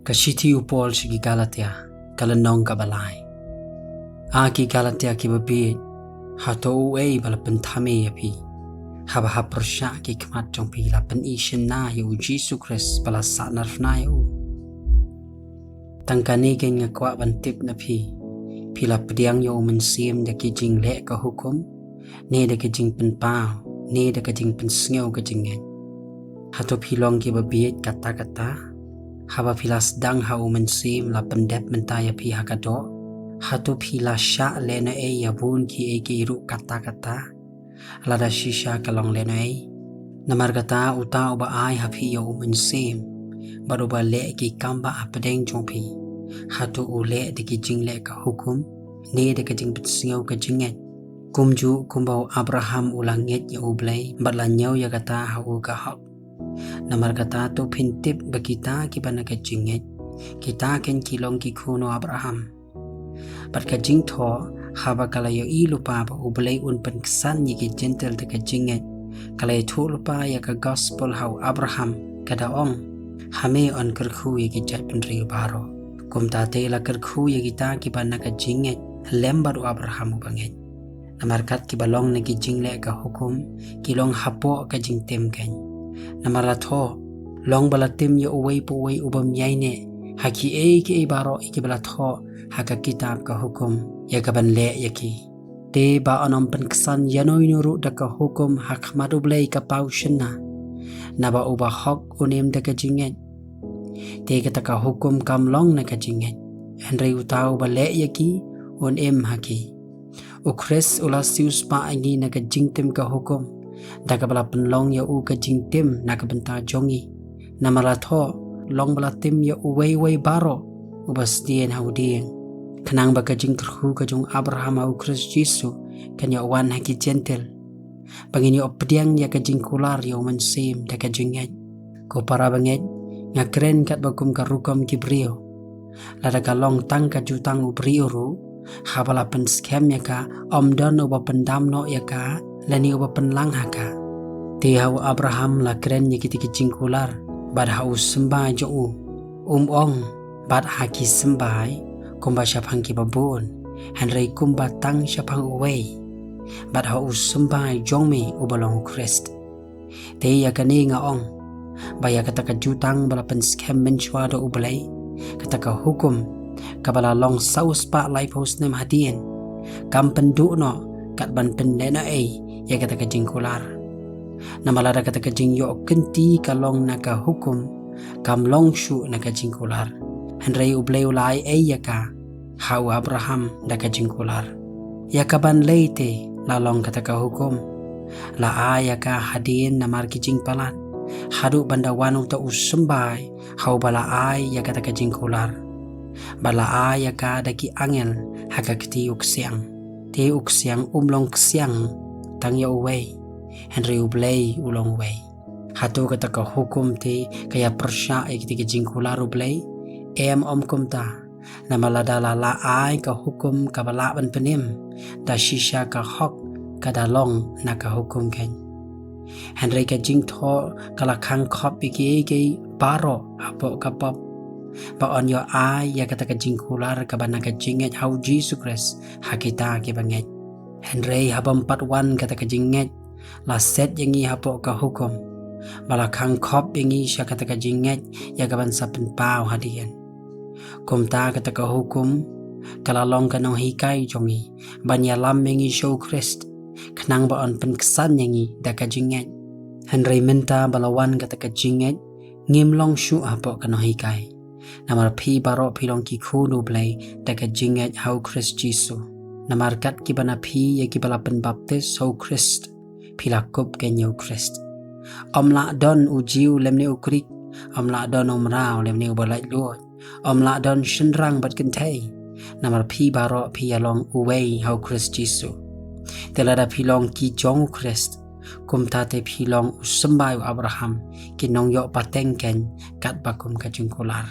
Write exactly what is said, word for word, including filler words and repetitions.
Ka shithi u Paul sha ki Galatia, ka lynnong kaba lai. A ki Galatia kiba bieit, hato uei ba la pynthame ïa phi, haba ha pyrshah ki khmat jong phi la pyni shynna ïa u Jisu Khrist ba la sahnarphna ïa u? Tang kane kein nga kwah ban tip na phi, phi la pdiang ïa u Mynsiem da ki jingleh ka hukum, ne da ka jingpynpaw, ne da ka jingpynsngew ka jingngeit? Hato phi long kiba bieit katta katta, haba phi la sdang ha u Mynsiem la pyndep mynta ïa phi ha ka doh? Hato phi la shah lehnohei ïa bun kiei kiei ruh katta katta, lada shisha ka long lehnohei? Namar kata, uta uba ai ha phi ïa u Mynsiem bad uba leh ki kambah hapdeng jong phi, hato u leh da ki jingleh ka hukum, ne da ka jingpynsngew ka jingngeit? Kumjuh kumba u Abraham u la ngeit ïa U Blei bad la ñiew ïa kata ha u ka hok. Namar kata, to phin tip ba kita kiba na ka jingngeit, kita kein ki long ki khun u Abraham. Bad ka jingthoh, haba ka la ïohi lypa ba U Blei un pynksan ïa ki Jentil da ka jingngeit, ka la ïathuh lypa ïa ka gospel ha u Abraham, ka da ong, ha me yn kyrkhu ïa ki jaitbynriew baroh. Kumta te la kyrkhu ïa kita kiba na ka jingngeit lem bad u Abraham uba ngeit. Namar kat kiba long na ki jingleh ka hukum, ki long hapoh ka jingtim kein. Namar la thoh, long ba la tim ïa uwei pa uwei u bym ïaineh ha kiei kiei baroh ïa kiba la thoh ha ka kitab ka hukum, ïa ka ban leh ïa ki. Te ba yn ym pynksan ïano ïano ruh da ka hukum ha khmat U Blei ka paw shynna, naba uba hok un im da ka jingngeit. Te kata ka hukum kam long na ka jingngeit, hynrei uta uba leh ïa ki un im ha ki. U Khrist u la siewspah ïa ngi na ka jingtim ka hukum, da kaba la pynlong ïa u ka jingtim na ka bynta jong ngi. Namar la thoh, long ba la tim ïa uwei uwei baroh uba sdien ha u dieng, khnang ba ka jingkyrkhu ka jong u Abraham ha u Khrist Jisu kan ïoh wan ha ki Jentil, ba ngin ïoh pdiang ïa ka jingkular ïa u Mynsiem da ka jingngeit. Ko para bangeit, nga kren katba kum ka rukom ki briew. Lada ka long tang ka jutang u briew ruh, haba la pynskhem ïa ka, ym don uba pyndam noh ïa ka, lane uba pynlang ha ka. Te ha u Abraham la kren ïa kita ki jingkular, bad ha u symbai jong u, um ong, bad ha ki symbai, kumba shaphang kiba bun, hynrei kumba tang shaphang uwei, bad ha u symbai jong me uba long u Khrist. Te ïa kane nga ong, ba ïa kata ka jutang ba la pynskhem mynshuwa da U Blei, kata ka hukum, kaba la long saw spah laiphew snem hadien, kam pynduh noh kat ban pynlehnohei ïa kata ka jingkular. Namar lada kata ka jingïoh kynti ka long na ka hukum, kam long shuh na ka jingkular. Hynrei U Blei u la ai ei ïa ka ha u Abraham da ka jingkular. Ïa kaban lei te la long kata ka hukum. La ai ïa ka hadien namar ki jingpalat, haduh ban da wan uta u symbai ha uba la ai ïa kata ka jingkular. Bad la ai ïa ka da ki angel ha ka kti u ksiang. Te u ksiang um long ksiang tang ïa uwei, hynrei U Blei u long uwei. Hato kata ka hukum te ka ïa pyrshah ïa kita ki jingkular U Blei? Em, ym kumta. Namar lada la lah ai ka hukum kaba lah ban pynim, da shisha ka hok ka da long na ka hukum kein. Hynrei ka jingthoh ka la khang khop ïa kiei kiei baroh hapoh ka pop, ba yn ïoh ai ïa kata ka jingkular kaba na ka jingngeit ha u Jisu Khrist ha kita kiba ngeit. Hynrei ha bym pat wan kata ka jingngeit, la set ïa ngi hapoh ka hukum, ba la khang khop ïa ngi sha kata ka jingngeit ïa kaban sa pynpaw hadien. Kumta kata ka hukum ka la long ka nonghikai jong ngi, ban ïalam ïa ngi sha u Khrist, khnang ba yn pynksan ïa ngi da ka jingngeit. Hynrei mynta ba la wan kata ka jingngeit, ngim long shuh hapoh ka nonghikai. Namar phi baroh phi long ki khun U Blei da ka jingngeit ha u Khrist Jisu. Namar kat kiba na phi ïa kiba la pynbaptis ha u Khrist, phi la kup kein ïa u Khrist. Ym lah don u Jiw lymne u Grik, ym lah don u mraw lymne uba laitluid, ym lah don shynrang bad kynthei. Namar phi baroh phi ïa long uwei ha u Khrist Jisu. Te lada phi long ki jong u Khrist, kumta te phi long u symbai u Abraham, ki nongïoh pateng kein katba kum ka jingkular.